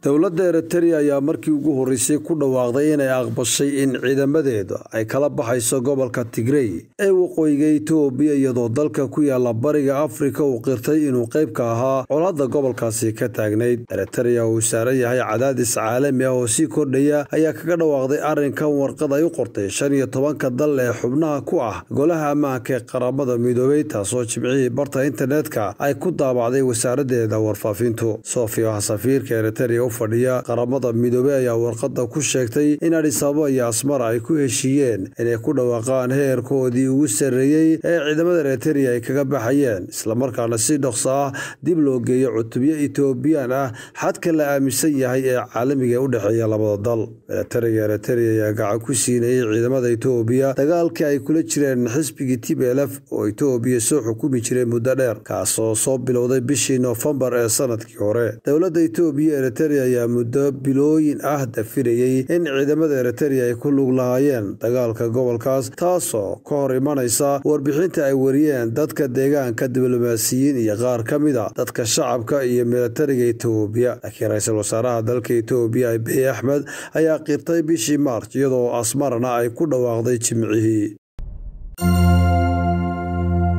Dowladda Eritrea ayaa markii ugu horreysay ku dhawaaqday inay aqbashay in ciidamadeeda ay kala baxayso gobolka Tigrey ee waqooyiga Itoobiya, iyadoo dalka ku yaala bariga Afrika uu qirtay inuu qayb ka ahaa colaadda gobolkaasi ka taagnayd. Eritrea uu saaran yahay cadaadis caalami ah oo sii kordhaya ayaa kaga dhawaaqday arrinkan warqad ay u qortay 15-ka dal ee xubnaha ku ah Golaha Ammaanka ee Qaramada Midoobay, taasoo Jimcihii barta internetka ay ku daabacday wasaaraddeeda warfaafintu. Sofia, safiirka Eritrea u fadhiya Qaramada Midoobey, ayaa warqadda ku sheegtay in Addis Ababa iyo Asmara ay ku heshiiyeen inay ku dhawaaqaan heerkoodii ugu sarreeyey ee ciidamada Eritrea ay kaga baxayeen, islamarkaana si dhaqso ah dib loo geeyo cutubyo Etoobiyaan ah xadka la aaminsan yahay ee caalamiga ee u dhexeeya labada dal. Milatariga Eritrea ayaa gacan ku siinayay ciidamada Etoobiya dagaalkii ay kula jireen xisbigii TPLF oo Etoobiya soo xukumi jiray muddo dheer, kaasoo soo bilowday bishii Noofembar ee sanadkii hore. Dowladda Etoobiya Eritrea ayaa muddo bilooyin ah dafirayay in ciidamada Eritrea ay ku lug lahaayeen dagaalka gobolkaas, taasoo ka hor imanaysa warbixinta ay wariyeen dadka deegaanka, diblomaasiyiin iyo qaar ka mid a dadka shacabka iyo milatariga Etoobiya. Laakiin ra-iisul wasaaraha dalka Etoobiya Abiy Axmed ayaa qirtay bishii Maarch, iyadoo Asmarana ay ku dhawaaqday Jimcihii.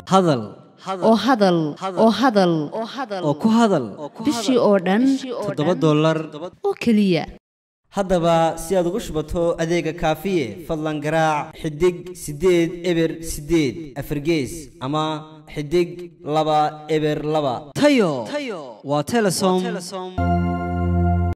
Hadal oo hadal oo hadal oo ku hadal bishii oo dhan $7 oo keliya. Haddaba si aad ugu shubato adeega Kaafiye, fadlan garaac xidig 8 0 8 afargees ama xidig 2 0 2. Tayo waa Telesom.